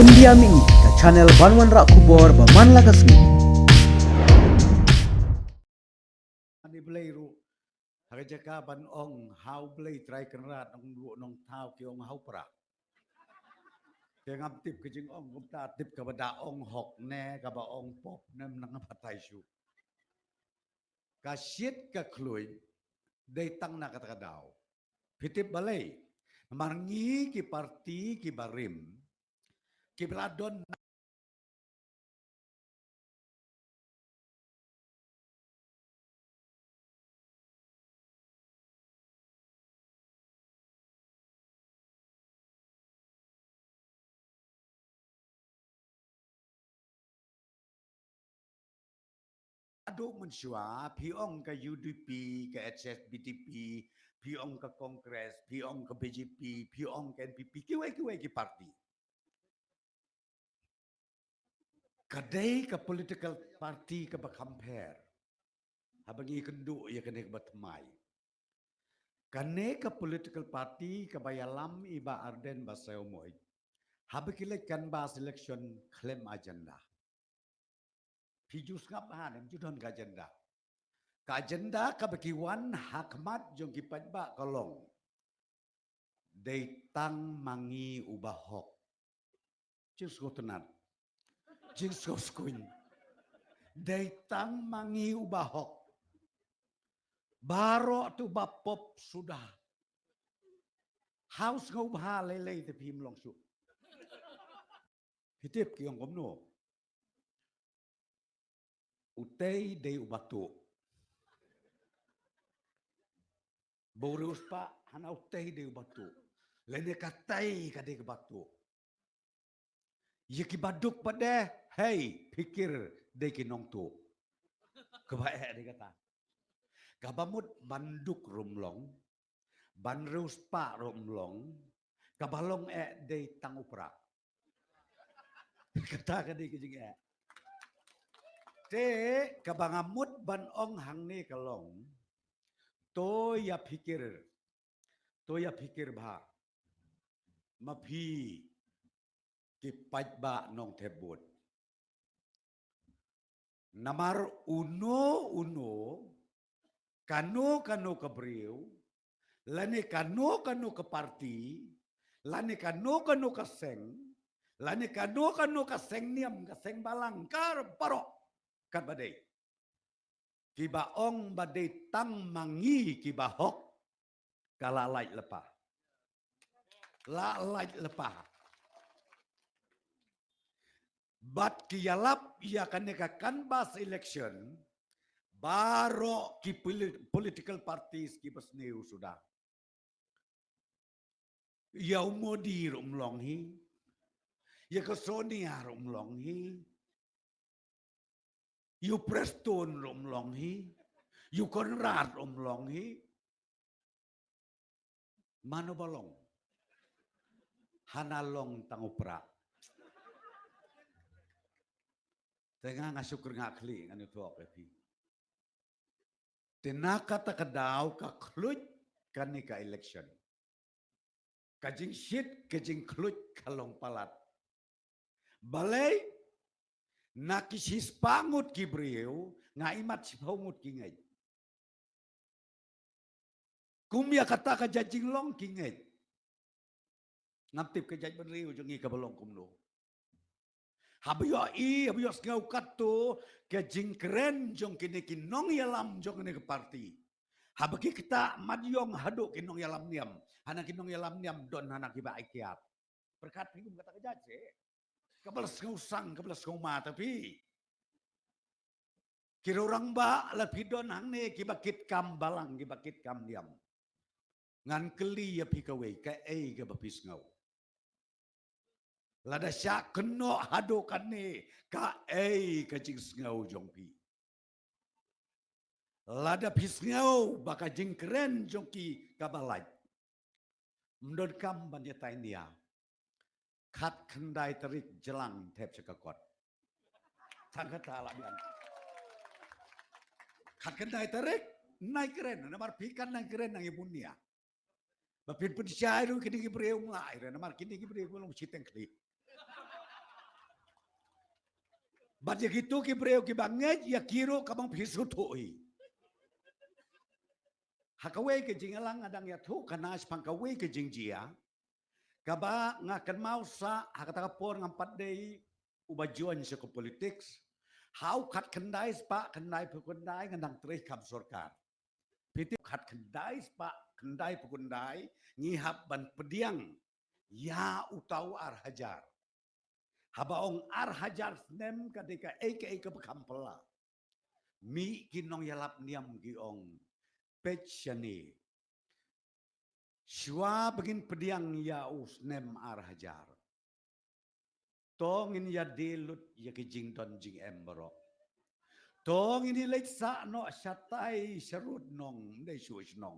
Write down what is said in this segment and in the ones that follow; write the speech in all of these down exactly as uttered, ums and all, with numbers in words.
India Mih, ka channel ban wanrah khubor ba man la ka sngi. Ani Blei ruh, ha ka jaka ban ong ha U Blei Trai Kynrad, ong ruh nong thaw ki ong ha u Prah. Te ngam tip ka jingong kumta, tip kaba da ong hok ne kaba ong pop ne, nang batai shuh. Ka shit ka khluit dei tang na kata ka daw. Phi tip balei? Namar ngi ki parti kiba rim, kiba la don Haduh mynshuwa, phi ong ka U D P, ka H S P D P, phi ong ka Congress, phi ong ka B J P, phi ong ka N P P, kiwei kiwei ki parti. Ka dei ka political party kaba kham pher. Haba ngi kynduh ïa kane kaba thymmai. Kane ka political party kaba ïalam i Bah Ardent Basaiawmoit, haba ki leit canvass election khlem agenda. Phi ju sngap ha ne, ym ju don ka agenda. Ka agenda kaba ki wan ha khmat jong ki paidbah ka long: Dei tang ma ngi u bahok. Jingsngewtynnat, jingsngewskuin. Dei tang ma ngi u bahok. Baroh tu ba pop suda. Haw sngewbha lei lei te phim long shuh. Phi tip ki ong kumno? Utei dei u batu. Ba u riewspah hana utei dei u batu. Lane katei ka dei ka batu. Ïa ki baduk pat de, hei, phikir dei ki nongtuh. Kaba eh dei kata. Kaba mut ban duk ruh ym long, ban riewspah ruh ym long, kaba long eh dei tang u Prah. Kata ka dei ka jingeh. Te kaba nga mut ban ong hangne ka long, to ïa phikir, to ïa phikir bha. Ma phi ki paidbah Nongthep Bud. Namar uno uno, kano kano ka briew, lane kano kano ka parti, lane kano kano ka seng, lane kano kano ka seng niam, ka seng balang, ka baroh katba dei, kiba ong ba dei tang ma ngi ki bahok, ka la lait lypa. La lait lypa. Bad ki ïalap ïa kane ka canvass election, baroh ki poli-, political parties kiba sniew suda. Ïa u Modi ruh ym long hi. Ïa ka Sonia ruh ym long hi. Ïa u Prestone ruh ym long hi. Ïa u Conrad ruh ym long hi. Mano ba long? Hana long tang u Prah. Te nga nga shu kyrngah khlieh ngan ïathuh ïa phi. Te na kata ka daw ka khluit kane ka election. Ka jingshit, ka jingkhluit ka long palat. Balei? Na ki shispah ngut ki briew, nga imat shiphew ngut ki ngeit. Kum ïa kata ka jait jinglong ki ngeit. Ngam tip ka jaitbynriew jong ngi kaba long kumno. Haba ïohi, haba ïohsngew katto ka jingkren jong kine ki nongïalam jong kine ki parti. Haba ki ktah mat ïong haduh ki nongïalam niam. Hana ki nongïalam niam don hana kiba ai kiad. Pyrkhat phi kum kata ka jait seh. Kaba la sngewsang, kaba la sngewma ta phi. Ki riew rangbah la phi don hangne kiba kit kam balang, kiba kit kam niam. Ngan kylli ïa phi kawei, kaei kaba phi sngew? Lada shah kynnoh haduh kane, kaei ka jingsngew jong phi? Lada phi sngew ba ka jingkren jong ki kaba lait, ym donkam ban ïatai nia. Khatkhyndai tarik jlang thep sha ka kot. Tang kata la biang. Khatkhyndai tarik, nai kren, namar phi kan nai kren nang ïa bun nia. Ba phin pynshai ruh kine ki briew mlai re, namar kine ki briew ki long shiteng khlieh. Bad ïa kito ki briew kiba ngeit ïa ki ruh ka bang phi sngewthuh hi. Ha kawei ka jingïalang nga dang ïathuh khana shaphang kawei ka jingjia kaba nga kynmaw sa ha kata ka por ngam pat dei uba join sha ka politics. Ha u khatkhyndai spah khyndaiphew khyndai nga dang trei kam sorkar. Phi tip, khatkhyndai spah khyndaiphew khyndai ngi hap ban pdiang ïa uta u ar hajar. Haba ong ar hajar snem ka dei kaei kaei kaba kham pla. Mih ki nongïalap niam ki ong, peit shane. Shuwa ba ngin pdiang ïa u snem ar hajar, to ngin ïadie lut ïa ki jingdon jingem baroh. To ngin ïaleit sah noh shatai sharud nong, ym dei shuh shnong.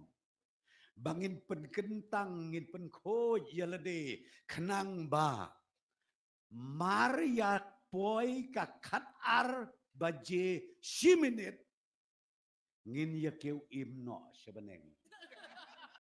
Ba ngin pynkyntang, ngin pynkhuid ïa lade khnang ba mar ïa poi ka khatar baje shi minit ngin ïa kiew im noh sha bneng.